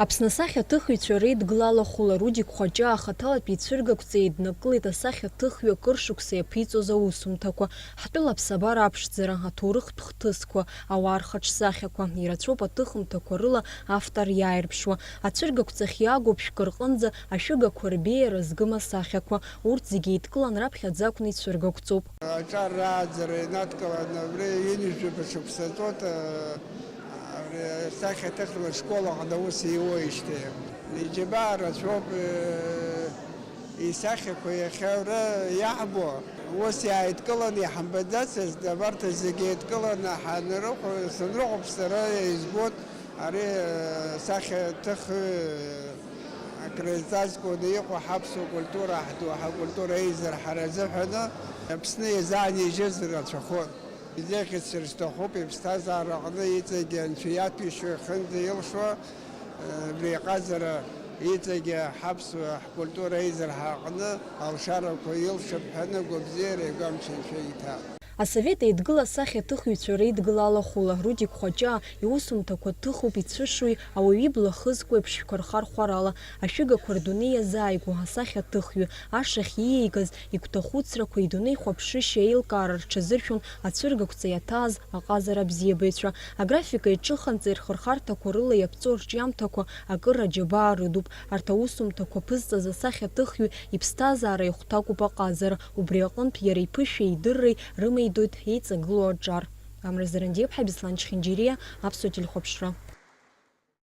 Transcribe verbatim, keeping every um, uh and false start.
Аԥсны асахьаҭыхҩцәа реидгылала хәыла Рудик Хәаҷаа ахаҭалатәи ицәыргақәҵа еиднакылеит асахьаҭыхҩы акыр шықәса иаԥиҵоз аусумҭақәа, ҳтәыла аԥсабара аԥшӡара, аҭоурыхтә хҭысқәа, ауаа рхаҿсахьақәа, ирацәоуп аҭыхымҭақәа рыла автор иааирԥшуа. Ацәыргақәҵахь иаагоуп шәкы рҟынӡа ашәыгақәа рбеиара згым асахьақәа, урҭ зегьы еидкылан раԥхьаӡа акәны ицәыргақәҵоуп. Аҿар рааӡара инадкыланы абри ҩынҩажәаба шықәса ҵуеит, абри асахьаҭыхратә школ аҟны аус иуеижьҭеи. Иџьабаа рацәоуп, исахьақәа иахьа ара иаҳбо, ус иааидкыланы иҳамбаӡацызт, абарҭ зегьы еидкыланы ҳанрыхә-, санрыхәаԥш сара избоит, ари, сахьаҭыхҩы акры иҵазкуаны иҟоу ҳаԥсуа культура, ҳдоуҳа культура еизырҳара азыҳәаны Аԥсны иазаанижьыз рацәахоит. Изеиӷьасшьар сҭахуп иԥсҭазаара аҟны иҵегьы Анцәа иаҭәеишьо ихынӡа илшо, абри иҟазара иҵегьы ҳаԥсуа ҳкультура еизырҳа аҟны алшарақәа илшап ҳәа гәабзиара игәамч Анцәа иҭа. Асовет Еидгыла асахьаҭыхҩцәа реидгыла алахәыла Рудик Хәаҷаа иусумҭақәа ҭыхуп ицәышуи ауаҩы ибла хызкуеиԥш шәқәа рхархәарала, ашәыгақәа рдунеи иазааигәоу асахьаҭыхҩы, ашахь ииеигаз игәҭахәыцрақәа, идунеихәаԥшышьа еилкаара рҽазыршәон ацәыргақәҵа иаҭааз аҟазара абзиабаҩцәа. Аграфика иҿыханҵа ирхырхарҭақәа рыла иаԥҵоу рҿиамҭақәа акыр аџьабаа рыдуп. Арҭ аусумҭақәа ԥызҵаз асахьаҭыхҩы иԥсҭазаара ихәҭакуп аҟазара, убри аҟынтә иара иԥышәеи идырреи рымеидоит еиҵагылоу аҿар. Амра Зарандиаԥҳа, Беслан Чхинџьириа, Аԥсуа телехәаԥшра.